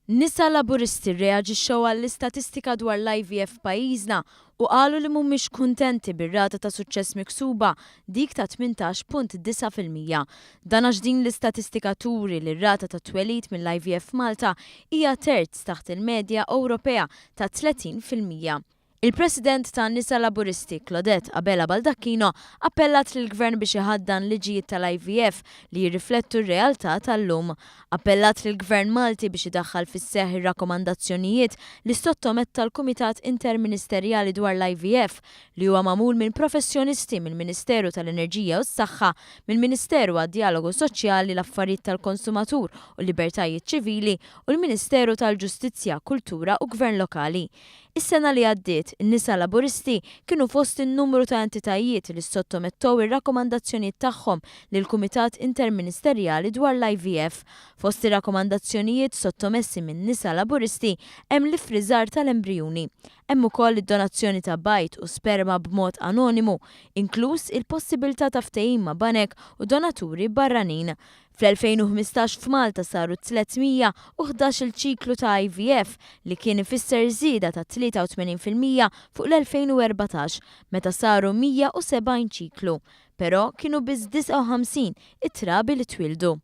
Nisa Laburisti rreaġixxew għall-istatistika dwar l-IVF f'pajjiżna u qalu li mhumiex kuntenti bir-rata ta' suċċess miksuba, dik ta' 18.9%. Dan għax din l-istatistika turi li r-rata ta' twelid mill-IVF f'Malta hija terz taħt il-medja Ewropea ta' 30%. Il-President ta' Nisa Laburisti, Claudette Abela Baldacchino, appellat lill-Gvern biex iħaddan liġijiet tal-IVF li jirriflettu r-realtà tal-lum. Appellat lill-Gvern Malti biex idaħħal fis-seħħ ir-rakkomandazzjonijiet li ssottometta l-Kumitat Interministerjali dwar l-IVF li huwa magħmul minn professjonisti mill-Ministeru tal-Enerġija u s-Saħħa, mill-Ministeru għad-Djalogu Soċjali, l-Affarijiet tal-Konsumatur u l-Libertajiet Ċivili u l-Ministeru tal-Ġustizzja, Kultura u Gvern Lokali. Is-sena li għaddiet, in-Nisa Laburisti kienu fost in-numru ta' entitajiet li ssottomettow ir-rakkomandazzjonijiet tagħhom lill-Kumitat Interministerjali dwar l-IVF. Fost ir-rakkomandazzjonijiet sottomessi min-Nisa Laburisti hemm l-iffriżar tal-embrijuni. Hemm ukoll id-donazzjoni ta' bajd u sperma b'mod anonimu, inkluż il-possibilità ta' ftehim ma' banek u donaturi barranin. Fl-2015 f'Malta saru 311-il ċiklu ta' IVF li kien ifisser żieda ta' 83% fuq l-2014 meta saru 170 ċiklu. Però kienu biss 59 it-trabi li twieldu.